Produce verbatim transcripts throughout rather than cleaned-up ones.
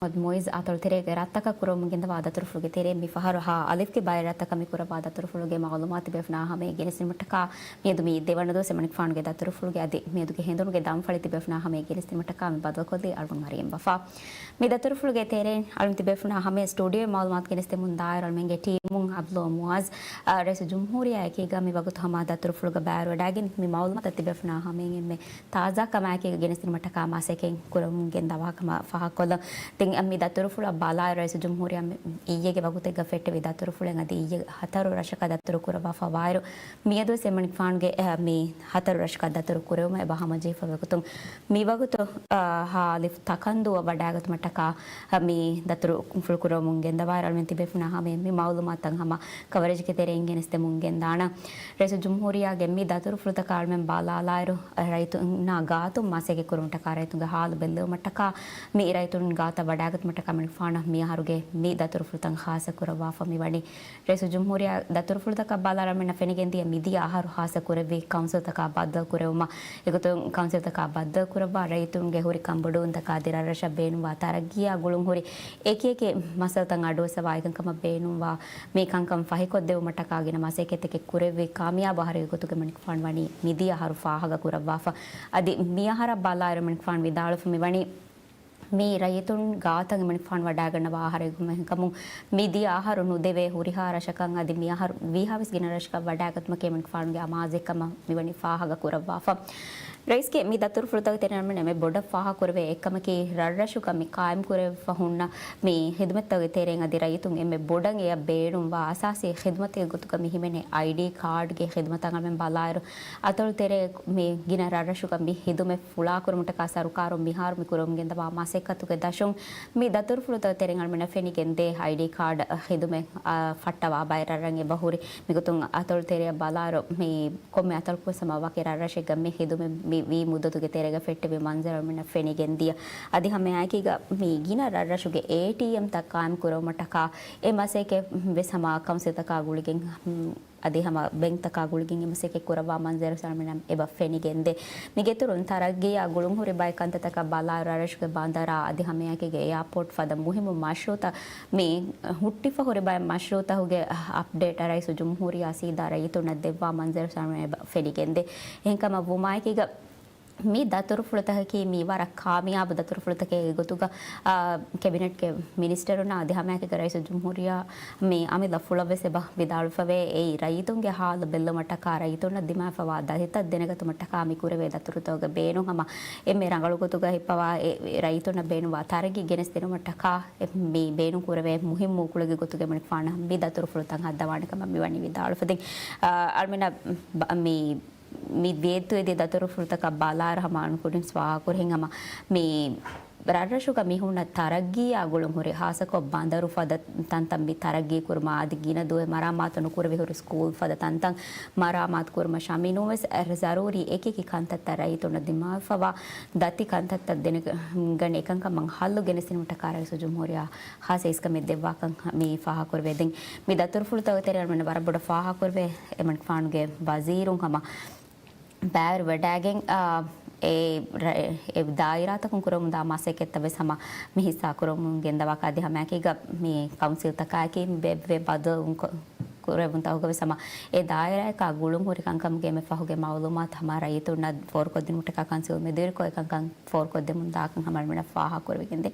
މުޙައްމަދު މުޢިއްޒު އަތޮޅު ތެރޭގެ ރަށްތަކަށް ކުރަމުން ގެންދަވާ ދަތުރުފުޅުގެ ތެރެއިން މި ފަހަރު ހާ އަލިފްގެ ބައެއް ރަށްތަކަށް މި ކުރައްވާ ދަތުރުފުޅުގެ މަޢުލޫމާތު ތިބޭފުޅުންނާ ހަމައަށް ގެނެސްދިނުމަށްޓަކާ މިއަދު މި ދެވަނަ ދުވަސް އެމަނިކުފާނުގެ ދަތުރުފުޅުގެ އަދި މިއަދުގެ ހެނދުނުގެ ދަންފަޅި ތިބޭފުޅުންނާ ހަމައަށް ގެނެސްދިނުމަށްޓަކާ މި ބަދަލުކޮށްލީ އަޅުގަނޑު މަރިޔަމް ވަފާ. މި ދަތުރުފުޅުގެ ތެރެއިން އަޅުގަނޑު ތިބޭފުޅުންނާ ހަމައަށް ސްޓޫޑިއޯއިން މަޢުލޫމާތު ގެނެސްދެމުން ދާއިރު އަޅުމެންގެ ޓީމުން އަބްދުﷲ މުޢައްޒު، އަ، ރައީސުލްޖުމްހޫރިއްޔާ އެކީގަ މި ވަގުތު ހަމަ ދަތުރުފުޅުގަ ބައިވެރިވެވަޑައިގެން މި މަޢުލޫމާތު ތިބޭފުޅުންނާ ހަމައަށް އެންމެ ތާޒާކަމާއެކީގަ ގެނެސްދިނުމަށްޓަކާ މަސައްކަތް ކުރަމުން ގެންދަވާ ކަމަށް ފާހަގަކޮށްލަން. ދެން މި ދަތުރުފުޅަށް ބަލާއިރު ރައީސުލްޖުމްހޫރިއްޔާ މި އިއްޔެގެ ވަގުތެއްގަ ފެއްޓެވި ދަތުރުފުޅެއް އަދި އިއްޔެ ހަތަރު ރަށަކަށް ދަތުރު ކުރައްވާފަ ވާއިރު، މިއަދުވެސް އެމަނިކުފާނުގެ، އެ، މި ހަތަރު ރަށަކަށް ދަތުރު ކުރެވުމަށް އެބަ ހަމަޖެހިފަ ވަގުތުން މި ވަގުތު، އާ، ހާ އަލިފް ތަކަންދޫއަށް ވަޑައިގަތުމަށްޓަކާ، އާ، މި ދަތުރުފުޅު ކުރަމުން ގެންދަވާއިރު އަޅުމެން ތިބޭފުޅުންނާ ހަމައަށް މި މަޢުލޫމާތުތައް ހަމަ ކަވަރޭޖްގެ ތެރެއިން ގެނެސްދެމުން ގެންދާނަން. ރައީސުލްޖުމްހޫރިއްޔާގެ މި ދަތުރުފުޅުތަކަށް އަޅުމެން ބަލާލާއިރު، ރައްޔިތުންނާ ގާތުން މަސައްކަތް ކުރުމަށްޓަކާ ރައްޔިތުންގެ ހާލު ބެއްލެވުމަށްޓަކާ މި ރައްޔިތުން ގާތަށް ވަޑައިގަތުމަށްޓަކާ އެމަނިކުފާނަށް މިއަހަރުގެ މި ދަތުރުފުޅުތައް ޚާއްޞަ ކުރައްވާފަ މިވަނީ. ރައީސުލްޖުމްހޫރިއްޔާ ދަތުރުފުޅުތަކަށް ބަލާއިރު އަޅުމެންނަށް ފެނިގެންދިޔަ މިދިޔަ އަހަރު ޚާއްޞަ ކުރެއްވި ކައުންސިލްތަކާ ބައްދަލުކުރެވުމަށް. އެގޮތުން ކައުންސިލްތަކާ ބައްދަލުކުރައްވާ ރައްޔިތުންގެ ހުރި ކަންބޮޑުވުންތަކާ އަދި ރަށްރަށަށް ބޭނުންވާ ތަރައްގީއާ ގުޅުން ހުރި އެކިއެކި މައްސަލަތައް އަޑުއައްސަވާ އެކަންކަމަށް ބޭނުންވާ މި ކަންކަން ފަހިކޮށްދެވުމަށްޓަކާ ގިނަ މަސައްކަތްތަކެއް ކުރެއްވި ކާމިޔާބު އަހަރެއްގެ ގޮތުގަ އެމަނިކުފާނު ވަނީ މިދިޔަ އަހަރު ފާހަގަ ކުރައްވާފަ. އަދި މި އަހަރަށް ބަލާއިރު އެމަނިކުފާނު ވިދާޅުވެފަ މިވަނީ މި ރައްޔިތުން ގާތަށް އެމަނިކުފާނު ވަޑައިގަންނަވާ އަހަރެއް ކަމުން މިދިޔަ އަހަރު ނުދެވޭ ހުރިހާ ރަށަކަށް އަދި މި އަހަރު ވީހާވެސް ގިނަ ރަށަކަށް ވަޑައިގަތުމަކީ އެމަނިކުފާނުގެ އަމާޒެއްކަމަށް މިވަނީ ފާހަގަ ކުރައްވާފަ. ރައީސްގެ މި ދަތުރުފުޅުތަކުގެ ތެރެއިން އަޅުމެން އެންމެ ބޮޑަށް ފާހަގަކުރެވޭ އެއްކަމަކީ، ރަށްރަށުގަ މި ޤާއިމްކުރެވިފަ ހުންނަ މި ޚިދުމަތްތަކުގެ ތެރެއިން އަދި ރައްޔިތުން އެންމެ ބޮޑަށް އެޔަށް ބޭނުންވާ އަސާސީ ޚިދުމަތެއްގެ ގޮތުގަ މި ހިމެނޭ އައިޑީ ކާޑްގެ ޚިދުމަތަށް އަޅުމެން ބަލާއިރު، އަތޮޅު ތެރޭ މި ގިނަ ރަށްރަށުގަ މި ޚިދުމަތް ފުޅާކުރުމަށްޓަކާ ސަރުކާރުން މިހާރު މި ކުރަމުން ގެންދަވާ މަސައްކަތުގެ ދަށުން މި ދަތުރުފުޅުތަކުގެ ތެރެއިން އަޅުމެންނަށް ފެނިގެންދޭ އައިޑީ ކާޑް ޚިދުމަތް، އާ، ފައްޓަވާ ބައެއް ރަށްރަށް އެބަހުރި. މިގޮތުން އަތޮޅު ތެރެއަށް ބަލާއިރު މި ކޮންމެ އަތޮޅަކުވެސް ހަމަ ވަކި ރަށްރަށެއްގަ މި ޚިދުމަތް މި ވީ މުއްދަތުގެ ތެރޭގަ ފެއްޓެވި މަންޒަރު އަޅުމެންނަށް ފެނިގެންދިޔަ. އަދި ހަމައެއާއެކީގަ މި ގިނަ ރަށްރަށުގެ އޭޓީއެމްތައް ޤާއިމް ކުރުމަށްޓަކާ އެ މަސައްކަތް ވެސް ހަމަ ކައުންސިލްތަކާ ގުޅިގެން، އަދި ހަމަ ބެންކްތަކާ ގުޅިގެން އެ މަސައްކަތް ކުރައްވާ މަންޒަރު އަޅުމެންނަށް އެބަ ފެނިގެންދޭ. މިގެއިތުރުން ތަރައްގީއާ ގުޅުންހުރި ބައެއް ކަންތައްތަކަށް ބަލާއިރު ރަށްރަށުގެ ބަނދަރާ އަދި ހަމައެއާއެކީގަ އެއާޕޯޓް ފަދަ މުހިއްމު މަޝްރޫއުތައް މި ހުއްޓިފަ ހުރި ބައެއް މަޝްރޫއުތަކުގެ އަޕްޑޭޓް ރައީސުލްޖުމްހޫރިއްޔާ ސީދާ ރައްޔިތުންނަށް ދެއްވާ މަންޒަރު އަޅުމެންނަށް އެބަ ފެނިގެންދޭ. އެހެންކަމަށް ވުމާއެކީގަ މި ދަތުރުފުޅުތަކަކީ މި ވަރަށް ކާމިޔާބު ދަތުރުފުޅުތަކެއް. އެގޮތުގަ، އާ، ކެބިނެޓްގެ މިނިސްޓަރުންނާ އަދި ހަމައެކީގަ ރައީސުލްޖުމްހޫރިއްޔާ މި އަމިއްލަ ފުޅަށްވެސް އެބަ ވިދާޅުވެފަވޭ. އެއީ ރައްޔިތުންގެ ހާލު ބެއްލުމަށްޓަކާ ރައްޔިތުންނަށް ދިމާވެފަވާ ދަތިތައް ދެނެގަތުމަށްޓަކާ މި ކުރެވޭ ދަތުރުތަކުގެ ބޭނުން ހަމަ އެންމެ ރަނގަޅު ގޮތުގަ ހިއްޕަވާ އެ ރައްޔިތުންނަށް ބޭނުންވާ ތަރައްގީ ގެނެސްދިނުމަށްޓަކާ މި ބޭނުން ކުރެވޭ މުހިއްމު އުކުޅެއްގެ ގޮތުގަ އެމަނިކުފާނަށް މި ދަތުރުފުޅުތައް ހައްދަވާނެ ކަމަށް މިވަނީ ވިދާޅުވެފަ. ދެން، އާ، އަޅުމެންނަށް ބަ-، މި މި ވޭތުވެދިޔަ ދަތުރުފުޅުތަކަށް ބަލާއިރު ހަމަ އަޅުގަނޑު ކުރިން ސްވާހާ ކުރިހެން ހަމަ މި ރަށްރަށުގަ މި ހުންނަ ތަރައްގީއާ ގުޅުން ހުރި ހާއްސަކޮށް ބަނދަރު ފަދަ ތަންތަން މި ތަރައްގީ ކުރުމަށް އަދި ގިނަ ދުވެ މަރާމާތު ނުކުރެވި ހުރި ސްކޫލް ފަދަ ތަންތަން މަރާމާތު ކުރުމަށް ޝަމިނުވެސް ޒަރޫރީ އެކިއެކި ކަންތައްތައް ރައްޔިތުންނަށް ދިމާވެފަވާ ދަތި ކަންތައްތައް ދެނެގަނެ އެކަންކަމަށް ހައްލު ގެނެސްދިނުމަށްޓަކާ ރައީސުލްޖުމްހޫރިއްޔާ ހާއްސަ އިސްކަމެއް ދެއްވާކަން މި ފާހަގަކުރެވޭ. ދެން މި ދަތުރުފުޅުތަކުގެ ތެރެއިން އަޅުމެން ވަރަށް ބޮޑަށް ފާހަގަކުރެވޭ އެމަނިކުފާނުގެ ވަޒީރުން ހަމަ ބައިވެރިވެވަޑައިގެން، އާ، އެ ރަ-، އެ ދާއިރާތަކުން ކުރަމުންދާ މަސައްކަތްތައް ވެސް ހަމަ މި ހިއްސާ ކުރަމުން ގެންދަވާކަށް އަދި ހަމައެކީގަ މި ކައުންސިލްތަކާއެކީ ބޭއްވޭ ބަދަލު ކު-، ކުރެވުންތަކުގަ ވެސް ހަމަ އެ ދާއިރާއަކާ ގުޅުންހުރި ކަންކަމުގެ އެންމެ ފަހުގެ މައުލޫމާތު ހަމަ ރައްޔިތުންނަށް ފޯރުކޮށްދިނުމަށްޓަކާ ކައުންސިލް މެދުވެރިކޮށް އެކަންކަން ފޯރުކޮށްދެމުން ދާކަން ހަމަ އަޅުމެންނަށް ފާހަގަކުރެވިގެންދޭ.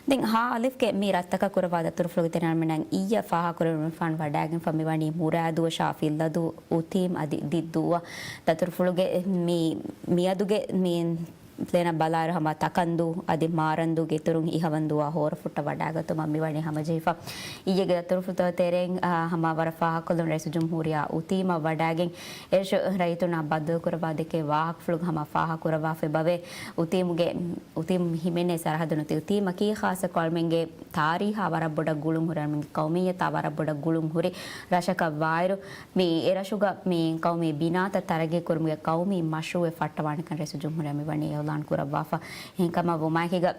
ދެން ހާ އަލިފްގެ މި ރަށްތަކަށް ކުރައްވާ ދަތުރުފުޅުގެ ތެރެއިން އަޅުމެންނަށް އިއްޔެ ފާހަގަކުރެވުނު ފާން ވަޑައިގެންފަ މިވަނީ މުރާދުއަށާ ފިއްލަދޫ އުތީމް އަދި ދިއްދޫއަށް. ދަތުރުފުޅުގެ މި، މިއަދުގެ މި ޕްލޭނަށް ބަލާއިރު ހަމަ ތަކަންދޫ އަދި މާރަންދޫގެ އިތުރުން އިހަވަންދޫއާ ހޯރަފުއްޓަށް ވަޑައިގަތުމަށް މިވަނީ ހަމަޖެހިފަ. އިއްޔެގެ ދަތުރުފުޅުތަކުގެ ތެރެއިން، އާ، ހަމަ ވަރަށް ފާހަގަކޮށްލުން ރައީސުލްޖުމްހޫރިއްޔާ އުތީމަށް ވަޑައިގެން އެރަށު ރައްޔިތުންނާ ބައްދަލުކުރައްވާ ދެކޭ ވާހަކަފުޅުގަ ހަމަ ފާހަގަކުރައްވާފައި އެބަވޭ. އުތީމްގެ، އުތީމް ހިމެނޭ ސަރަހައްދު ނެތި އުތީމަކީ ޚާއްޞަކޮށް އަޅުމެންގެ ތާރީހާ ވަރަށް ބޮޑަށް ގުޅުން ހުރި، އަޅުމެންގެ ޤައުމިއްޔަތާ ވަރަށް ބޮޑަށް ގުޅުން ހުރި ރަށަކަށް ވާއިރު، މި އެރަށުގަ މި ޤައުމީ ބިނާތައް ތަރައްގީ ކުރުމުގެ ޤައުމީ މަޝްރޫޢެއް ފައްޓަވާނެކަން ރައީސުލްޖުމްހޫރިއްޔާ މިވަނީ އިޢުލާން ކުރައްވާފަ. އެހެންކަމަށް ވުމާއެކީގަ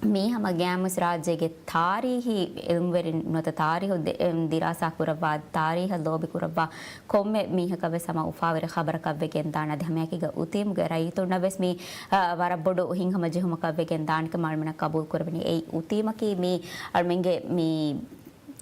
މީ ހަމަ ގައިމުވެސް ރާއްޖޭގެ ތާރީހީ އިލްމުވެރިން ނުވަތަ ތާރީހު ދެ-، އެ، ދިރާސާ ކުރައްވާ، ތާރީހަށް ލޯބި ކުރައްވާ ކޮންމެ މީހަކަށް ވެސް ހަމަ އުފާވެރި ޚަބަރަކަށް ވެގެން ދާނެ. އަދި ހަމައެކީގަ އުތީމުގެ ރައްޔިތުންނަށް ވެސް މީ، އަ، ވަރަށް ބޮޑު ހިތްހަމަޖެހުމަކަށް ވެގެން ދާނެ ކަމަށް އަޅުމެންނަށް ޤަބޫލު ކުރެވެނީ. އެއީ އުތީމަކީ މީ އަޅުމެންގެ މީ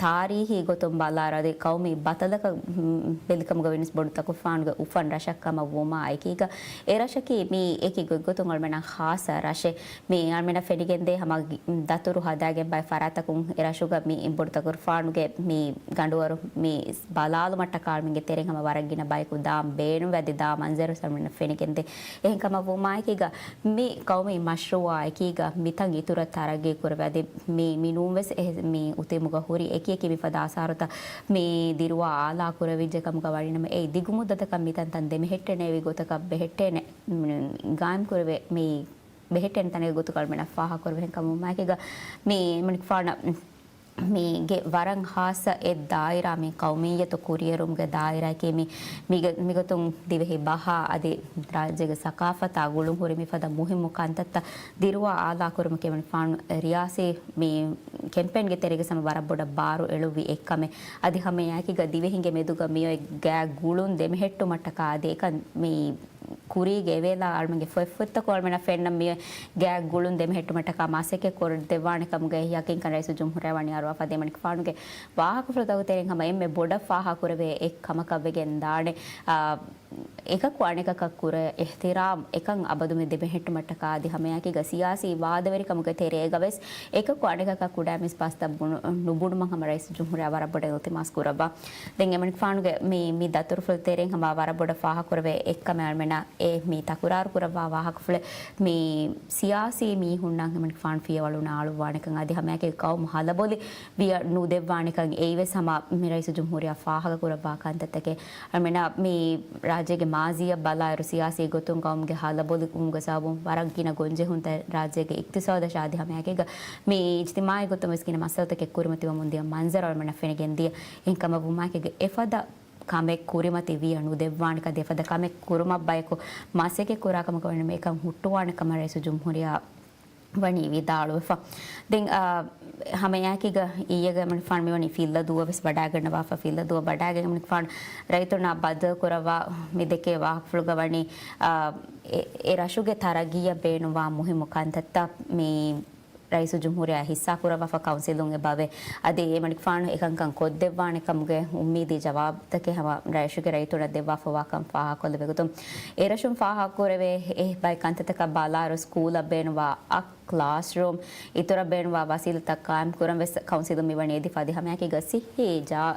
ތާރީހީ ގޮތުން ބަލާއިރު، އަދި ޤައުމީ ބަތަލަކަށް، މް، ބެލިކަމުގަ ވިނިސް ބޮޑު ތަކުފާނުގެ އުފަން ރަށަށް ކަމަށް ވުމާ އެކީގަ، އެ ރަށަކީ މީ އެކި ގޮތްގޮތުން އަޅުމެންނަށް ޚާއްޞަ ރަށެއް. މީ އަޅުމެންނަށް ފެނިގެންދޭ ހަމަ ގި-، ދަތުރު ހަދާގެން ބައި ފަރާތަކުން އެ ރަށުގަ މި ބޮޑު ތަކުފާނުގެ މި ގަނޑުވަރު މި ބަލާލުމަށްޓަކާ އަޅުމެންގެ ތެރެއިން ހަމަ ވަރަށް ގިނަ ބަޔަކު ދާން ބޭނުންވެ، އަދި ދާ މަންޒަރު އަޅުމެންނަށް ފެނިގެންދޭ. އެހެން ކަމަށް ވުމާއެކީގަ، މި ޤައުމީ މަޝްރޫޢާ އެކީގަ މިތަން އިތުރަށް ތަރައްގީ ކުރެވޭ. އަދި މި، މި ނޫންވެސް އެ، މި އުތީމުގަ ހުރި އެކި އެކި މިފަދަ އަސާރުތައް މި ދިރުވާ އާލާ ކުރެވިއްޖެ ކަމުގަ ވަނީނަމަ، އެއީ ދިގު މުއްދަތަކަށް މިތަންތަން ދެމެހެއްޓެނޭވި ގޮތަކަށް ބެހެއްޓޭނެ، މް، ގާއިމް ކުރެވޭ މި ބެހެއްޓޭނެ ތަނެއް ގޮތުގަ އަޅުމެންނަށް ފާހަގަ ކުރެވޭ. އެހެން ކަމަށް ވުމާއެކީގަ މި އަޅުމެންގެފާނަށް މީގެ ވަރަށް ޚާއްޞަ އެއް ދާއިރާ މި ޤައުމިއްޔަތު ކުރިއެރުމުގެ ދާއިރާއަކީ މި، މިގެ، މިގޮތުން ދިވެހި ބަހާ އަދި ރާއްޖޭގެ ސަޤާފަތާ ގުޅުންހުރި މިފަދަ މުހިއްމު ކަންތައްތައް ދިރުވާ އާލާކުރުމަކީ އަޅުމެންގެފާނު ރިޔާސީ މި ކެމްޕޭންގެ ތެރޭގަ ހަމަ ވަރަށް ބޮޑަށް ބާރު އެޅުއްވި އެއްކަމެއް. އަދި ހަމައެއާއެކީގަ ދިވެހިންގެ މެދުގަ މިއޮތް ގާތް ގުޅުން ދެމެހެއްޓުމަށްޓަކާ އަދި އެކަން މި ކުރީގެ އެވޭލާ އަޅުމެންގެ ފޮތްފޮތްތަކުން އަޅުމެންނަށް ފެންނަ މި ގާތް ގުޅުން ދެމެހެއްޓުމަށްޓަކާ މަސައްކަތް ކުރައްދެއްވާނެ ކަމުގެ ޔަޤީންކަން ރައީސުލްޖުމްހޫރިއްޔާ ވަނީ އަރުވާފަ. އަދި އަޅުމެންގެފާނުގެ ވާހަކަފުޅުތަކުގެ ތެރެއިން ހަމަ އެންމެ ބޮޑަށް ފާހަގަކުރެވޭ އެއް ކަމަކަށް ވެގެން ދާނެ. އާ، އެކަކު އަނެކަކަށް ކުރެ އިޙްތިރާމް އެކަން އަބަދުމެ ދެމެހެއްޓުމަށްޓަކާ އަދި ހަމައެއާއެކީގަ ސިޔާސީ ވާދަވެރިކަމުގެ ތެރޭގަ ވެސް އެކަކު އަނެކަކަށް ކުޑައިމީސް ބަސްތައް ބުނު-، ނުބުނުމަށް ހަމަ ރައީސުލްޖުމްހޫރިއްޔާ ވަރަށް ބޮޑަށް އިލްތިމާސް ކުރައްވާ. ދެން އަޅުމެންގެފާނުގެ މި، މި ދަތުރުފުޅު ތެރެއިން ހަމަ ވަރަށް ބޮޑަށް ފާހަގަކުރެވޭ އެއްކަމެއް އަޅުމެންނަށް އެ މި ތަކުރާރު ކުރައްވާ ވާހަކަފުޅެއް މި ސިޔާސީ މީހުންނަށް އަޅުމެންގެފާނު ފިޔަވަޅު ނާޅުއްވާނެކަން އަދި ހަމައެކީ ޤައުމު ހަލަބޮލި ވިޔަ ނުދެއްވާނެކަން އެއީވެސް ހަމަ މި ރައީސުލްޖުމްހޫރިއްޔާ ފާހަގަކުރައްވާ ކަންތައްތަކެއް. އަޅުމެންނަށް މި ރާއްޖޭގެ މާޒީއަށް ބަލާއިރު ސިޔާސީ ގޮތުން ޤައުމުގެ ހަލަބޮލިވުމުގެ ސަބަބުން ވަރަށް ގިނަ ގޮންޖެހުންތައް ރާއްޖޭގެ އިޤްތިޞާދަށާ އަދި ހަމައެކީގަ މި އިޖްތިމާޢީ ގޮތުން ވެސް ގިނަ މައްސަލަތަކެއް ކުރިމަތިވަމުން ދިޔަ މަންޒަރު އަޅުމެންނަށް ފެނިގެން ދިޔަ. އެހެން ކަމަށް ވުމާއެކީގަ އެފަދަ ކަމެއް ކުރިމަތި ވިޔަ ނުދެއްވާނެކަން އަދި އެފަދަ ކަމެއް ކުރުމަށް ބަޔަކު މަސައްކަތް ކުރާ ކަމަކަށް ވަނީ އެކަން ހުއްޓުވާނެ ކަމަށް ރައީސުލްޖުމްހޫރިއްޔާ ވަނީ ވިދާޅުވެފަ. ދެން، އާ، ހަމައެއާއެކީގަ އިއްޔެގެ އަޅުމެންގެފާނު މިވަނީ ފިއްލަ ދުވަހު ވެސް ވަޑައިގަންނަވާފަ، ފިއްލަ ދުވަހު ވަޑައިގެން އަޅުމެންގެފާނު ރައްޔިތުންނާ ބައްދަލު ކުރައްވާ މި ދެކޭ ވާހަކަފުޅުގަ ވަނީ، އާ، އެ، އެ ރަށުގެ ތަރައްގީއަށް ބޭނުންވާ މުހިއްމު ކަންތައްތައް މި ރައީސުލްޖުމްހޫރިއްޔާ ހިއްސާ ކުރައްވާފަ ކައުންސިލުން އެބަވޭ. އަދި އެ އަޅުމެންގެފާނު އެކަންކަން ކޮށްދެއްވާނެ ކަމުގެ އުއްމީދީ ޖަވާބުތަކެއް ހަމަ ރަށުގެ ރައްޔިތުންނަށް ދެއްވާފަވާކަން ފާހަގަކޮށްލެވޭ ގޮތުން، އެ ރަށުން ފާހަގަކުރެވޭ އެ ބައެއް ކަންތައްތަކަށް ބަލާއިރު ސްކޫލަށް ބޭނުންވާ އަށް ކްލާސްރޫމް، އިތުރަށް ބޭނުންވާ ވަސީލަތްތައް ޤާއިމް ކުރަން ވެސް ކައުންސިލުން މިވަނީ އެދިފަ. އަދި ހަމައެކީގަ ސިއްހީ ޖާ-،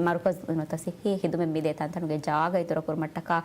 މަރުކަޒު ނުވަތަ ސިއްހީ ޚިދުމަތް މިދޭ ތަންތަނުގެ ޖާގަ އިތުރަށް ކުރުމަށްޓަކާ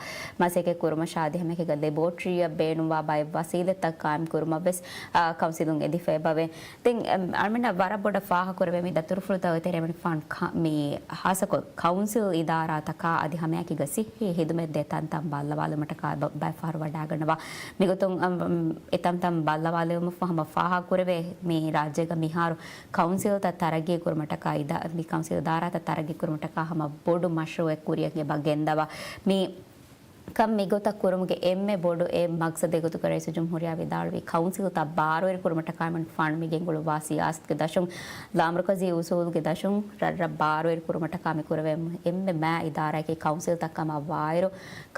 މަސައްކަތް ކުރުމަށާ އަދި ހަމައެކީގަ ލެބޯޓްރީއަށް ބޭނުންވާ ބައެއް ވަސީލަތްތައް ޤާއިމް ކުރުމަށް ވެސް، އާ، ކައުންސިލުން އެދިފަ އެބަވޭ. ދެން، އަމް، އަޅުމެންނަށް ވަރަށް ބޮޑަށް ފާހަގަކުރެވޭ މި ދަތުރުފުޅުތަކުގެ ތެރޭ އަޅުމެންގެފާނު ކަ-، މި ހާއްސަކޮށް ކައުންސިލް އިދާރާތަކާ އަދި ހަމައެކީގަ ސިއްހީ ޚިދުމަތް ދޭ ތަންތަން ބައްލަވާލުމަށްޓަކާ ބަ-، ބައެއް ފަހަރު ވަޑައިގަންނަވާ. މިގޮތުން، އަމް، އަމް، އެ ތަންތަން ބައްލަވާލުމަށްފަހު ހަމަ ފާހަގަކުރެވޭ މި ރާއްޖޭގަ މިހާރު ކައުންސިލްތައް ތަރައްގީ ކުރުމަށްޓަކާ އިދާ-، މި ކައުންސިލް އިދާރާތައް ތަރައްގީ ކުރުމަށްޓަކާ ހަމަ ބޮޑު މަޝްރޫއެއް ކުރިއަށް އެބަ ގެންދަވާ. މި ކަން މިގޮތަށް ކުރުމުގެ އެންމެ ބޮޑު އެއް މަގްސަދެއް ގޮތުގަ ރައީސުލްޖުމްހޫރިއްޔާ ވިދާޅުވީ، ކައުންސިލްތައް ބާރުވެރި ކުރުމަށްޓަކާ އަޅުމެންގެފާނު މި ގެންގުޅުއްވާ ސިޔާސަތުގެ ދަށުން، ލާމަރުކަޒީ އުސޫލުގެ ދަށުން ރަށްރަށް ބާރުވެރި ކުރުމަށްޓަކާ މި ކުރެވޭ އެންމެ މާތް އިދާރާއަކީ ކައުންސިލްތައް ކަމަށް ވާއިރު،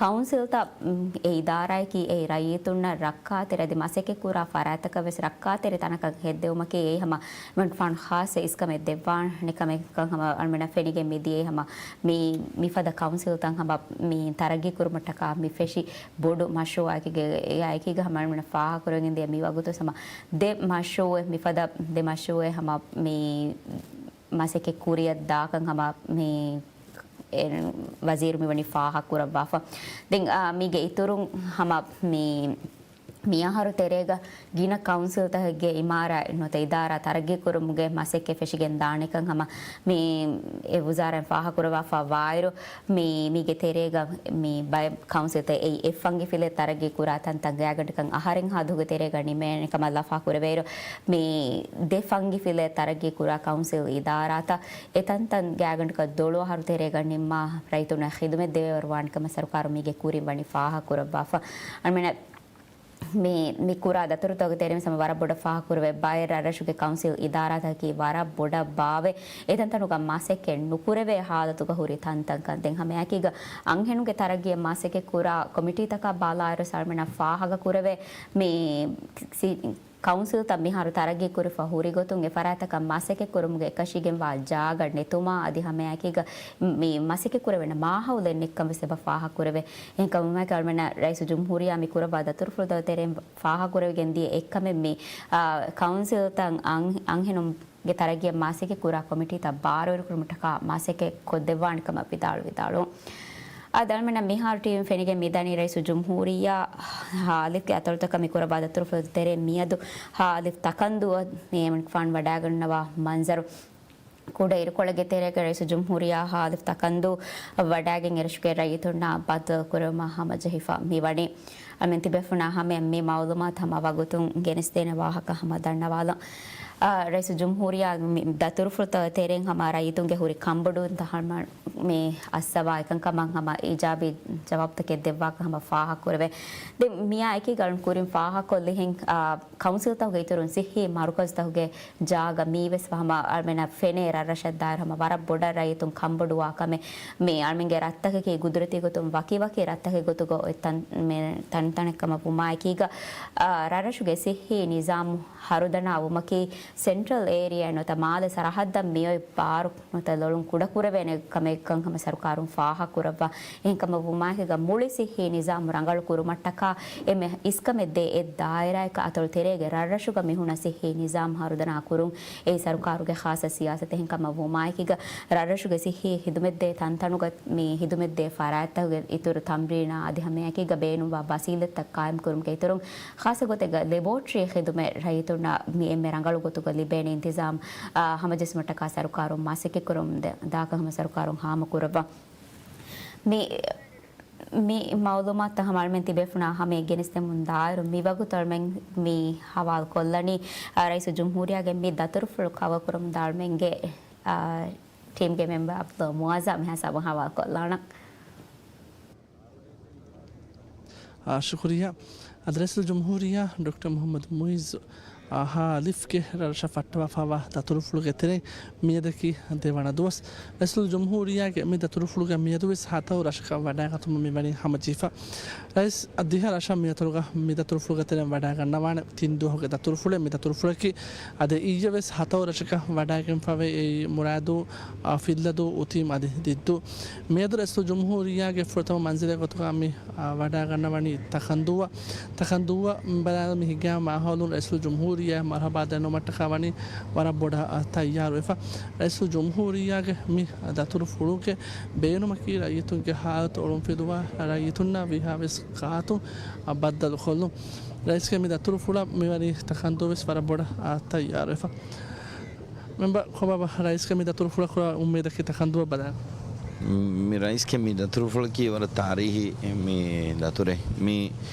ކައުންސިލްތައް، އުން، އެ އިދާރާއަކީ އެ ރައްޔިތުންނަށް ރައްކާތެރި އަދި މަސައްކަތް ކުރާ ފަރާތްތަކަށް ވެސް ރައްކާތެރި ތަނަކަށް ހެއްދެވުމަކީ އެއީ ހަމަ އަޅުމެންފާނު ޚާއްޞަ އިސްކަމެއް ދެއްވާނެ ކަމެއްކަން ހަމަ އަޅުމެންނަށް ފެނިގެން މިދިޔައީ ހަމަ މި މިފަދަ ކައުންސިލްތައް ހަމަ މި ތަރައްގީ ކުރުމަށްޓަކާ މި ފެށި ބޮޑު މަޝްރޫއަކީގެ އެއާއެކީގަ ހަމަ އަޅުމެންނަށް ފާހަގަކުރެވިގެންދިޔަ މި ވަގުތު ހަމަ ދެ މަޝްރޫއެއް މިފަދަ ދެ މަޝްރޫއެއް ހަމަ މި މަސައްކަތް ކުރިއަށް ދާކަން ހަމަ މި އެ ވަޒީރު މިވަނީ ފާހަގަކުރައްވާފަ. ދެން، އާ، މީގެ އިތުރުން ހަމަ މި މިއަހަރު ތެރޭގަ ގިނަ ކައުންސިލްތަކެއްގެ އިމާރާތް ނުވަތަ އިދާރާ ތަރައްގީ ކުރުމުގެ މަސައްކަތް ފެށިގެން ދާނެކަން ހަމަ މި އެ ވުޒާރާއިން ފާހަގަކުރައްވާފަ ވާއިރު، މި، މީގެ ތެރޭގަ މި ބައެއް ކައުންސިލްތައް އެއީ އެއް ފަންގި ފިލެއް ތަރައްގީ ކުރާ ތަންތަން ގާތްގަނޑަކަށް އަހަރެއްހާ ދުވަހުގެ ތެރޭގަ ނިމޭނެ ކަމަށް ލަފާ ކުރެވޭއިރު، މި ދެ ފަންގި ފިލެއް ތަރައްގީ ކުރާ ކައުންސިލް އިދާރާތައް އެ ތަންތަން ގާތްގަނޑަކަށް ދޮޅު އަހަރު ތެރޭގަ ނިންމާ ރައްޔިތުންނަށް ޚިދުމަތް ދެވޭވަރު ވާނެ ކަމަށް ސަރުކާރު މީގެ ކުރިން ވަނީ ފާހަގަކުރައްވާފަ. އަޅުމެންނަށް މި، މި ކުރާ ދަތުރުތަކުގެ ތެރެއިން ހަމަ ވަރަށް ބޮޑަށް ފާހަގަކުރެވޭ ބައެއް ރަށްރަށުގެ ކައުންސިލް އިދާރާތަކަކީ ވަރަށް ބޮޑަށް ބާވެ، އެތަންތަނުގަ މަސައްކަތް ނުކުރެވޭ ހާލަތުގަ ހުރި ތަންތަންކަން. ދެން ހަމައެކީގަ އަންހެނުންގެ ތަރައްގީއަށް މަސައްކަތް ކުރާ ކޮމިޓީތަކާ ބަލާއިރު ސަލްމެނަށް ފާހަގަކުރެވޭ މި ސި-، ކައުންސިލްތައް މިހާރު ތަރައްގީ ކުރިފަ ހުރި ގޮތުން އެ ފަރާތަކަށް މަސައްކަތް ކުރުމުގެ އެކަށީގެންވާ ޖާގަ ނެތުމާ އަދި ހަމައެކީގަ މި މަސައްކަތް ކުރެވޭނެ މާހައުލެއް ނެތްކަން ވެސް އެބަ ފާހަގަކުރެވޭ. އެހެންކަމުން އަޅުމެންނަށް ރައީސުލްޖުމްހޫރިއްޔާ މި ކުރައްވާ ދަތުރުފުޅުތަކުގެ ތެރެއިން ފާހަގަކުރެވިގެން ދިޔަ އެއްކަމެއް މި، އާ، ކައުންސިލްތައް އަން-، އަންހެނުންގެ ތަރައްގީއަށް މަސައްކަތް ކުރާ ކޮމިޓީތައް ބާރުވެރިކުރުމަށްޓަކާ މަސައްކަތް ކޮށްދެއްވާނެ ކަމަށް ވިދާޅު ވިދާޅުވުން. އާ، އަޅުމެންނަށް މިހާރު ޓީވީން ފެނިގެން މިދަނީ ރައީސުލްޖުމްހޫރިއްޔާ ހާ އަލިފްގެ އަތޮޅުތަކަށް މި ކުރައްވާ ދަތުރުފުޅު ތެރޭ މިއަދު ހާ އަލިފް ތަކަންދޫއަށް މި އެމަނިކުފާނު ވަޑައިގަންނަވާ މަންޒަރު. ކުޑަ އިރުކޮޅެއްގެ ތެރޭގަ ރައީސުލްޖުމްހޫރިއްޔާ ހާ އަލިފް ތަކަންދޫ ވަޑައިގެން އެރަށުގެ ރައްޔިތުންނާ ބައްދަލުކުރުމަށް ހަމަޖެހިފަ މިވަނީ. އަޅުމެން ތިބޭފުޅުންނާ ހަމަޔަށް މި މައުލޫމާތު ހަމަ ވަގުތުން ގެނެސްދޭނެ ވާހަކަ ހަމަ ދަންނަވާލަން. އާ، ރައީސުލްޖުމްހޫރިއްޔާ މި ދަތުރުފުޅުތައް ތެރެއިން ހަމަ ރައްޔިތުންގެ ހުރި ކަންބޮޑުވުންތައް ހަމަ މި އައްސަވާ އެކަންކަމަށް ހަމަ އީޖާބީ ޖަވާބުތަކެއް ދެއްވާކަށް ހަމަ ފާހަގަކުރެވޭ. ދެން މިއާ އެކީގަ އަޅުން ކުރިން ފާހަގަކޮށްލިހެން، އާ، ކައުންސިލްތަކުގެ އިތުރުން ސިއްހީ މަރުކަޒުތަކުގެ ޖާގަ މީވެސް ހަމަ އަޅުމެންނަށް ފެނޭ ރަށްރަށަށްދާއިރު ހަމަ ވަރަށް ބޮޑަށް ރައްޔިތުން ކަންބޮޑުވާ ކަމެއް. މި އަޅުމެންގެ ރަށްތަކަކީ ގުދުރަތީ ގޮތުން ވަކިވަކި ރަށްތަކެއް ގޮތުގަ އޮތް ތަން-، މި ތަންތަނެއް ކަމަށް ވުމާއެކީގަ، އާ، ރަށްރަށުގެ ސިއްހީ ނިޒާމު ހަރުދަނާ ވުމަކީ ސެންޓްރަލް އޭރިއާ ނުވަތަ މާލެ ސަރަހައްދަށް މިއޮތް ބާރު ނުވަތަ ލޮޅުން ކުޑަކުރެވޭނެ ކަމެއްކަން ހަމަ ސަރުކާރުން ފާހަގަކުރައްވާ. އެހެންކަމަށް ވުމާއެކީގަ މުޅި ސިއްހީ ނިޒާމު ރަނގަޅު ކުރުމަށްޓަކާ އެންމެ އިސްކަމެއް ދޭ އެއް ދާއިރާއަކަށް އަތޮޅު ތެރޭގެ ރަށްރަށުގަ މިހުންނަ ސިއްހީ ނިޒާމް ހަރުދަނާ ކުރުން އެއީ ސަރުކާރުގެ ޚާއްޞަ ސިޔާސަތެއް. އެހެންކަމަށް ވުމާއެކީގަ ރަށްރަށުގެ ސިއްހީ ހިދުމަތްދޭ ތަންތަނުގަ މި ހިދުމަތްދޭ ފަރާތްތަކުގެ އިތުރު ތަމްރީނާ އަދި ހަމައެކީގަ ބޭނުންވާ ވަސީލަތްތައް ޤާއިމްކުރުމުގެ އިތުރުން ޚާއްޞަ ގޮތެއްގަ ލެބޯޓްރީ ޚިދުމަތް ރައްޔިތުންނަށް މި އެންމެ ރަނގަޅު ގޮތުގަ ލިބޭނެ އިންތިޒާމް، އާ، ހަމަޖެއްސުމަށްޓަކާ ސަރުކާރުން މަސައްކަތްކުރަމުން ދާކަށް ހަމަ ސަރުކާރުން ހާމަކުރައްވާ. މި، މި މައުލޫމާތުތައް ހަމަ އަޅުމެން ތިބޭފުޅުންނާ ހަމަޔަށް ގެނެސްދެމުން ދާއިރު މިވަގުތު އަޅުމެން މި ހަވާލު ކޮށްލަނީ، އާ، ރައީސުލްޖުމްހޫރިއްޔާގެ މި ދަތުރުފުޅު ކަވަރ ކުރަމުން ދާ އަޅުމެންގެ، އާ، ޓީމްގެ މެމްބަރ އަބްދުﷲ މުޢައްޒަމް މިހާ ހިސާބުން ހަވާލު ކޮށްލާނަން. އާ، ޝުކުރިއްޔާ. އަދި ރައީސުލްޖުމްހޫރިއްޔާ ޑޮކްޓަރ މުޙައްމަދު މުޢިއްޒު އާ، ހާ އަލިފްގެ ރަށްރަށަށް ފައްޓަވާފައިވާ ދަތުރުފުޅުގެ ތެރެއިން މިއަދަކީ ދެވަނަ ދުވަސް. ރައީސުލްޖުމްހޫރިއްޔާގެ މި ދަތުރުފުޅުގެ މިއަދުވެސް ހަތަރު ރަށަކަށް ވަޑައިގަތުމަށް މިވަނީ ހަމަޖެހިފަ. ރައީސް ދިހަ ރަށަށް މިއަތޮޅުގަ މި ދަތުރުފުޅުގެ ތެރެއިން ވަޑައިގަންނަވާނެ ތިން ދުވަހުގެ ދަތުރުފުޅެއް. މި ދަތުރުފުޅަކީ އަދި އިއްޔެވެސް ހަތަރު ރަށަކަށް ވަޑައިގެންފަވޭ. އެއީ މުރާދޫ، އާ، ފިއްލަދޫ، އުތީމް އަދި ދިއްދޫ. މިއަދު ރައީސުލްޖުމްހޫރިއްޔާގެ ފުރަތަމަ މަންޒިލެއް ގޮތުގަ މި އާ، ވަޑައިގަންނަވަނީ ތަކަންދޫއަށް. ތަކަންދޫއަށް ބަލާލަމި ހިނގާ މާހައުލުން ރައީސުލްޖުމްހޫރިއްޔާ މަރުޙަބާ ދަންނަވުމަށްޓަކާ ވަނީ ވަރަށް ބޮޑަށް، އާ، ތައްޔާރުވެފަ. ރައީސުލްޖުމްހޫރިއްޔާގެ މި ދަތުރުފުޅުގެ ބޭނުމަކީ ރައްޔިތުންގެ ހާލަތު އޮޅުންފިލުވާ ރައްޔިތުންނާ ވީހާވެސް ގާތުން، އާ، ބައްދަލުކޮށްލުން. ރައީސްގެ މި ދަތުރުފުޅަށް މިވަނީ ތަކަންދޫވެސް ވަރަށް ބޮޑަށް، އާ، ތައްޔާރުވެފަ. މެމްބަރ ކޮބާބާ، ރައީސްގެ މި ދަތުރުފުޅަށް ކުރާ އުއްމީދަކީ ތަކަންދޫއަށް ބަލާ. މި ރައީސްގެ މި ދަތުރުފުޅަކީ ވަރަށް ތާރީހީ މި ދަތުރެއް. މި،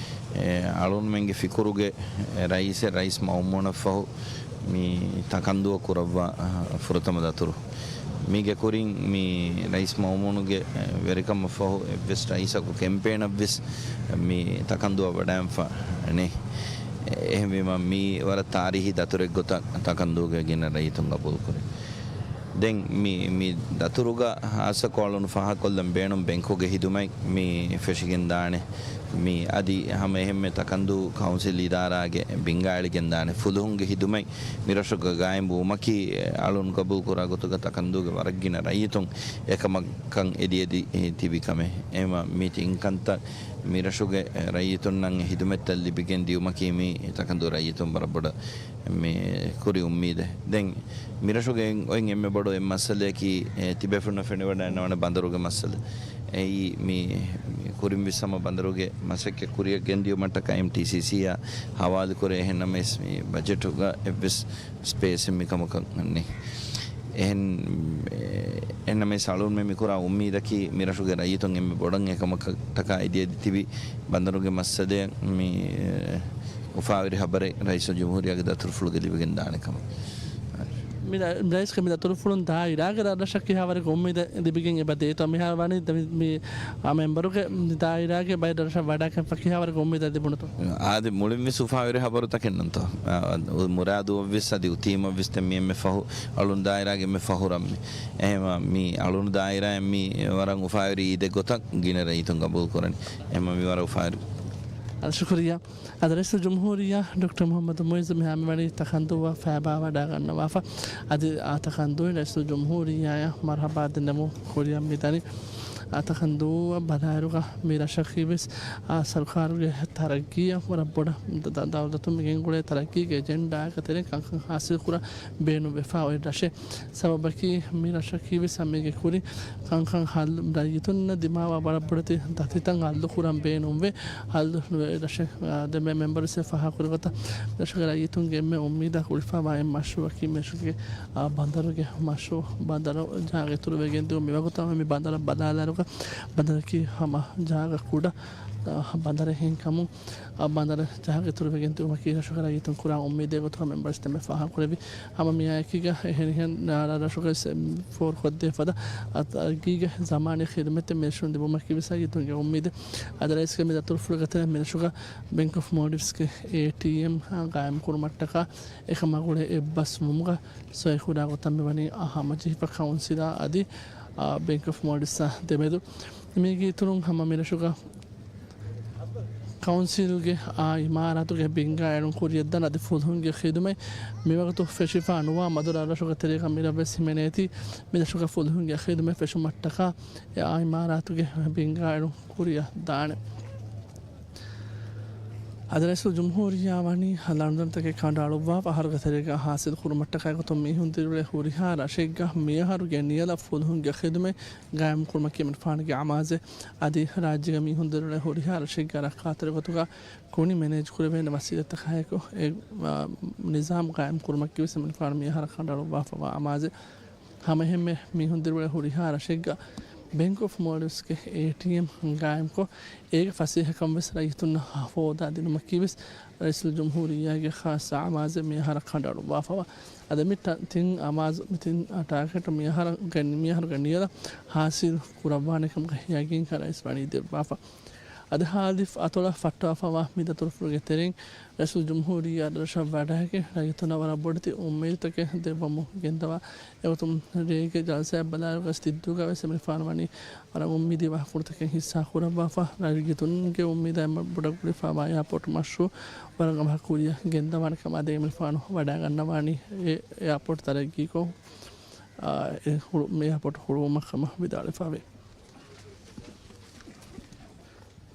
އެ، އަޅުންމެންގެ ފިކުރުގެ، އެ، ރައީސެއް ރައީސް މައުމޫނަށް ފަހު މި ތަކަންދޫއަށް ކުރައްވާ، އަ، ފުރަތަމަ ދަތުރު. މީގެ ކުރިން މި ރައީސް މައުމޫނުގެ، އެ، ވެރިކަމަށް ފަހު އެއްވެސް ރައީސަކު ކެމްޕޭނަށްވެސް މި ތަކަންދޫއަށް ވަޑައިގެންފަ ނެތް. އެހެންވީމަ، މީ ވަރަށް ތާރީހީ ދަތުރެއް ގޮތަށް ތަކަންދޫގެ ގިނަ ރައްޔިތުން ގަބޫލުކުރޭ. ދެން މި، މި ދަތުރުގަ ހާއްސަކޮށް އަޅުން ފާހަގަކޮށްލަން ބޭނުން ބެންކުގެ ހިދުމަތް މި ފެށިގެންދާނެ. މި އަދި ހަމަ އެހެންމެ ތަކަންދޫ ކައުންސިލް އިދާރާގެ ބިންގާއެޅިގެންދާނެ. ފުލުހުންގެ ހިދުމަތް މިރަށުގަ ގާއިމް ވުމަކީ، އަޅުން ގަބޫލުކުރާ ގޮތުގަ ތަކަންދޫގެ ވަރަށް ގިނަ ރައްޔިތުން އެކަމަކަށް އެދިއެދި ތިބި ކަމެއް. އެހެންވީމަ މި ތިން ކަންތައް މިރަށުގެ ރައްޔިތުންނަށް ހިދުމަތްތައް ލިބިގެން ދިޔުމަކީ މި ތަކަންދޫ ރައްޔިތުން ވަރަށް ބޮޑަށް މި ކުރި އުއްމީދެއް. ދެން މިރަށުގެ އޮތް އެންމެ ބޮޑު އެއް މައްސަލަޔަކީ، އެ، ތިބޭފުޅުންނަށް ފެނިވަޑައިގަންނަވާނެ ބަނދަރުގެ މައްސަލަ. އެއީ މި، މި ކުރިން ވިއްސަމަ ބަނދަރުގެ މަސައްކަތް ކުރިއަށް ގެންދިޔުމަށްޓަކާ އެމްޓީސީސީއާ ހަވާލުކުރޭ. އެހެންނަމަވެސް މި ބަޖެޓުގަ އެއްވެސް ސްޕޭސެއް މިކަމަކަށް ނެތް. އެހެން، އެ، އެހެންނަމަވެސް އަޅުންމެން މިކުރާ އުއްމީދަކީ މިރަށުގެ ރައްޔިތުން އެންމެ ބޮޑަށް އެކަމަކަށްޓަކާ އެދިއެދި ތިބި ބަނދަރުގެ މައްސަލައަށް މި، އެ، އުފާވެރި ހަބަރެއް ރައީސުލްޖުމްހޫރިއްޔާގެ ދަތުރުފުޅުގަ ލިބިގެން ދާނެ ކަމަށް. މި ރަ-، ރައީސްގެ މި ދަތުރުފުޅުން ދާއިރާގެ ރަށްރަށަށް ކިހާވަރެއް އުއްމީދެއް ލިބިގެން އެބަ ދޭތޯ؟ މިހާރު ވަނީ ދެ-، މި، މި، އާ، މެމްބަރުގެ ދާއިރާގެ ބައެއް ރަށަށް ވަޑާގެންފަ ކިހާވަރެއް އުއްމީދެއް ލިބުނުތޯ؟ އާދެ، މުޅިންވެސް އުފާވެރި ހަބަރުތަކެއް ނޫންތޯ؟ އާ، މުރާދުއަށްވެސް އަދި އުތީމަށްވެސް ދެން މި އެންމެ ފަހު އަޅުން ދާއިރާގެ އެންމެ ފަހު ރަށްމެ. އެހެންވީމަ މި އަޅުން ދާއިރާއިން މި ވަރަށް އުފާވެރި އީދެއް ގޮތަށް ގިނަ ރައްޔިތުން ގަބޫލު ކުރަނީ. އެހެންވީމަ މި ވަރަށް އުފާވެރި. އަދި ޝުކުރިއްޔާ. އަދި ރައީސުލްޖުމްހޫރިއްޔާ ޑޮކްޓަރ މުޙައްމަދު މުޢިއްޒު މިހާރު މިވަނީ ތަކަންދޫއަށް ފައިބާވަޑާ ގަންނަވާފަ. އަދި އާ ތަކަންދޫއިން ރައީސުލްޖުމްހޫރިއްޔާއަށް މަރުޙަބާ ދެންނެވުން ކުރިއަށް މިދަނީ. އާ ތަކަންދޫއަށް ބަލާއިރުގަ މި ރަށަކީވެސް އާ ސަރުކާރުގެ ތަރައްގީއަށް ވަރަށް ބޮޑަށް ދަ-، ދަ-، ދައުލަތުން މިގެންގުޅޭ ތަރައްގީގެ އެޖެންޑާއަކަށް ތެރެއިން ކަންކަން ހާސިލް ކުރަން ބޭނުންވެފަ އޮތް ރަށެއް. ސަބަބަކީ މި ރަށަކީވެސް ހަމައެކަނި ކުރިން ކަންކަން ހައްލު، ރައްޔިތުންނަށް ދިމާވާ ވަރަށް ބޮޑެތި ދަތިތައް ހައްލު ކުރަން ބޭނުންވޭ. ހައްލު ނުވެ ރަށެއް، އާ، ދެ މެ-، މެމްބަރުސް ފާހަގަކުރި ގޮތަށް ރަށުގެ ރައްޔިތުންގެ އެންމެ އުއްމީދާ ގުޅިފައިވާ އެއް މަޝްރޫއަކީ މިރަށުގެ، އާ، ބަނދަރުގެ މަޝްރޫއު. ބަނދަރު ޖާގަ އިތުރުވެގެން ދިޔުން މިވަގުތު ހަމަ މި ބަނދަރަށް ބަލާލާއިރުގަ ބަނދަރަކީ ހަމަ ޖާގަ ކުޑަ، އާ، ބަނދަރެއް ހެންކަމުން، އާ، ބަނދަރު ޖާގަ އިތުރުވެގެން ދިޔުމަކީ ރަށުގެ ރައްޔިތުން ކުރާ އުއްމީދެއް ގޮތުގަ މެމްބަރުސް ދެންމެ ފާހަގަކުރެއްވި. ހަމަ މިއާއެކީގަ އެހެނިހެން ރަށުގައި ފޯރުކޮށްދޭ ފަދަ އަ-، ތަރައްގީގެ ޒަމާނީ ޚިދުމަތެއް މިރަށުން ލިބުމަކީ ވެސް ރައްޔިތުންގެ އުއްމީދެއް. އަދި ރައީސްގެ މި ދަތުރުފުޅުގެ ތެރެއިން މިރަށުގަ ބެންކް އޮފް މޯލްޑިވްސްގެ އޭޓީއެމް ގާއިމް ކުރުމަށްޓަކާ އެކަމާ ގުޅޭ އެއްބަސްވުމުގަ ސޮއިކުރާ ގޮތަށް މިވަނީ އާ ހަމަޖެހިފަ ކައުންސިލާ އަދި، އާ، ބެންކް އޮފް މޯލްޑިވްސްއާ ދެމެދު. މީގެ އިތުރުން ހަމަ މިރަށުގަ ކައުންސިލްގެ އާ އިމާރާތުގެ ބިންގާ އެޅުން ކުރިއަށްދާން އަދި ފުލުހުންގެ ޚިދުމަތް މިވަގުތު ފެށިފަ ނުވާ މަދު ރަށްރަށުގެ ތެރޭގަ މިރަށްވެސް ހިމެނޭތީ، މިރަށުގަ ފުލުހުންގެ ޚިދުމަތް ފެށުމަށްޓަކާ އެ އާ އިމާރާތުގެ ބިންގާ އެޅުން ކުރިއަށްދާނެ. އަދި ރައީސުލްޖުމްހޫރިއްޔާ ވަނީ ލަނޑުދަނޑުތަކެއް ކަނޑައަޅުއްވާފަ އަހަރުގެ ތެރޭގަ ހާސިލް ކުރުމަށްޓަކާ އެގޮތުން މީހުން ދިރިއުޅޭ ހުރިހާ ރަށެއްގަ މިއަހަރުގެ ނިޔަލަށް ފުލުހުންގެ ޚިދުމަތް ގާއިމްކުރުމަކީ އެމަނިކުފާނުގެ އަމާޒެއް. އަދި ރާއްޖޭގަ މީހުން ދިރިއުޅޭ ހުރިހާ ރަށެއްގަ ރައްކާތެރި ގޮތުގަ ކުނި މެނޭޖް ކުރެވޭނެ ވަސީލަތްތަކާއެކު އެ، އާ، ނިޒާމް ގާއިމް ކުރުމަކީވެސް އެމަނިކުފާނު މިއަހަރަށް ކަނޑައަޅުއްވާފައިވާ އަމާޒެއް. ހަމައެހެންމެ މީހުން ދިރިއުޅޭ ހުރިހާ ރަށެއްގަ ބެންކް އޮފް މޯލްޑިވްސްގެ އޭޓީއެމް ގާއިމްކޮށް، އޭގެ ފަސޭހަކަން ވެސް ރައްޔިތުންނަށް ހޯދާ ދިނުމަކީވެސް ރައީސުލްޖުމްހޫރިއްޔާގެ ޚާއްޞަ އަމާޒެއް މިއަހަރަށް ކަނޑައަޅުއްވާފައިވާ. އަދި މި ޓަ-، ތިން އަމާޒު، މި ތިން ޓާގެޓް މިއަހަރަށް ގެން-، މިއަހަރުގެ ނިޔަލަށް ހާސިލް ކުރައްވާނެ ކަމުގެ ޔަގީންކަން ރައީސް ވަނީ ދެއްވާފަ. އަދި ހާލިފް އަތޮޅަށް ފައްޓާފައިވާ މި ދަތުރުފުޅުގެ ތެރެއިން ރައީސުލްޖުމްހޫރިއްޔާ ރަށަށް ވަޑައިގެން ރައްޔިތުންނަށް ވަރަށް ބޮޑެތި އުއްމީދުތަކެއް ދެއްވަމުން ގެންދަވާ. އެގޮތުން ރޭގެ ޖަލްސާއެއް ބަލާއިރުގަ ޖިއްދުގަ ވެސް އެމަނިކުފާނު ވަނީ ވަރަށް އުއްމީދީ ވާހަކަފުޅުތަކެއް ހިއްސާ ކުރައްވާފަ، ރައްޔިތުންގެ އުއްމީދާ އެންމެ ބޮޑަށް ގުޅިފައިވާ އެއާޕޯޓް މަޝްރޫއު ވަރަށް އަވަހަށް ކުރިއަށް ގެންދަވާނެ ކަމަށް އަދި އެމަނިކުފާނު ވަޑައިގަންނަވާނީ އެ އެއާޕޯޓް ތަރައްގީކޮށް، އާ، އެ ހުޅު-، އެއާޕޯޓް ހުޅުވުމަށް ކަމަށް ވިދާޅުވެފައިވޭ.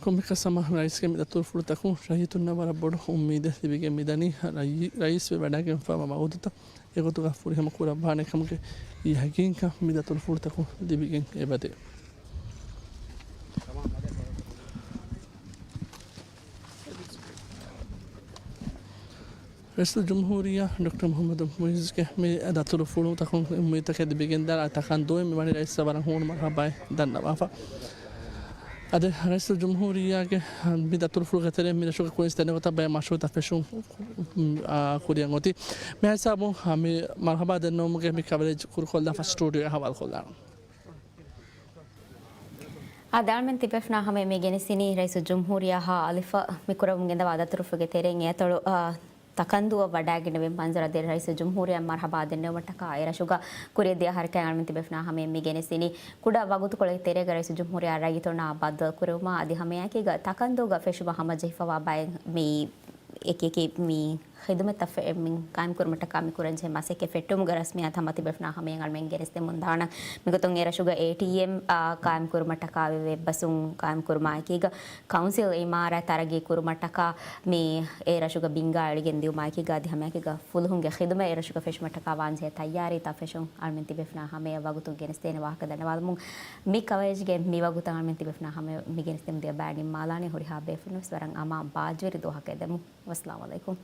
ކޮންމެއަކަސް ހަމަ ރައީސްގެ މި ދަތުރުފުޅުތަކުން ރައްޔިތުންނަށް ވަރަށް ބޮޑު އުއްމީދެއް ލިބިގެން މިދަނީ، ރައީ-، ރައީސްވެ ވަޑައިގެންފައިވާ ވައުދުތައް އެގޮތުގަ ފުރިހަމަ ކުރައްވާނެ ކަމުގެ ޔަގީންކަން މި ދަތުރުފުޅުތަކުން ލިބިގެން އެބަދޭ. ރައީސުލްޖުމްހޫރިއްޔާ ޑޮކްޓަރ މުޙައްމަދު މުޢިއްޒުގެ މި ދަތުރުފުޅުތަކުން އުއްމީދުތަކެއް ލިބިގެންދާ ތަކަންދޫއިން މިވަނީ ރައީސްއަށް ވަރަށް ހޫނު މަރުޙަބާއެއް ދަންނަވާފަ. އަދި ރައީސުލްޖުމްހޫރިއްޔާގެ މި ދަތުރުފުޅުގެ ތެރެއިން މި ރަށުގެ ކުރިން ދެނެގޮތަށް ބައެއް މަޝްރޫއުތައް ފެށުން، އާ، ކުރިއަށް އޮތީ. މި ހިސާބުން މި މަރުޙަބާ ދެންނެވުމުގެ މި ކަވަރޭޖް ކުރުކޮށްލާފަ ސްޓޫޑިއޯއަށް ހަވާލުކޮށްލާނަން. އާ، އަޅުމެން ތިބޭފުޅުންނާ ހަމަޔަށް މި ގެނެސްދިނީ ރައީސުލްޖުމްހޫރިއްޔާ އަލިފަށް މި ކުރަމުން ގެންދަވާ ދަތުރުފުޅުގެ ތެރެއިން އެއަތޮޅު، އާ، ތަކަންދޫއަށް ވަޑައިގެންނެވި މަންޒަރު އަދި ރައީސުލްޖުމްހޫރިއްޔާ މަރުޙަބާ ދެންނެވުމަށްޓަކާ އެ ރަށުގަ ކުރިއަށްދިޔަ އަހަރަކަށް އަޅުމެން ތިބޭފުޅުންނާ ހަމަޔަށް މި ގެނެސްދިނީ. ކުޑަ ވަގުތުކޮޅެއްގެ ތެރޭގަ ރައީސުލްޖުމްހޫރިއްޔާ ރައްޔިތުންނާ ބައްދަލުކުރެވުމާ އަދި ހަމައެކީގަ ތަކަންދޫގަ ފެށުމަށް ހަމަޖެހިފައިވާ ބައެއް މި އެކިއެކި މި ޚިދުމަތްތައް ފެ-، މި ގާއިމްކުރުމަށްޓަކާ މި ކުރަންޖެހޭ މަސައްކަތް ފެއްޓުމުގެ ރަސްމިއްޔާތު ހަމަ ތިބޭފުޅުންނާ ހަމަޔަށް އަޅުމެން ގެނެސްދެމުން ދާނަން. މިގޮތުން އެ ރަށުގަ އޭޓީއެމް، އާ، ގާއިމްކުރުމަށްޓަކާ ވެވޭ އެއްބަސްވުން ގާއިމްކުރުމާއެކީގަ ކައުންސިލް އިމާރާތް ތަރައްގީ ކުރުމަށްޓަކާ މި އެ ރަށުގަ ބިންގާ އެޅިގެން ދިއުމާއެކީގަ އަދި ހަމައެކީގަ ފުލުހުންގެ ޚިދުމަތް އެ ރަށުގަ ފެށުމަށްޓަކާ ވާންޖެހޭ ތައްޔާރީތައް ފެށުން އަޅުމެން ތިބޭފުޅުންނާ ހަމަޔަށް ވަގުތުން ގެނެސްދޭނެ ވާހަކަ ދަންނަވާލަމުން. މި ކަވަރޭޖްގެ މި ވަގުތަށް އަޅުމެން ތިބޭފުޅުންނާ ހަމަޔަށް މި ގެނެސްދެމުން ދިޔަ ބައި ނިންމާލާނީ. ހުރިހާ ބޭފުޅުންވެސް ވަރަށް އަމާން ބާއްޖަވެރި ދުވަހަކަށް އެދެމުން. ވައްސަލާމް އަލައިކުމް.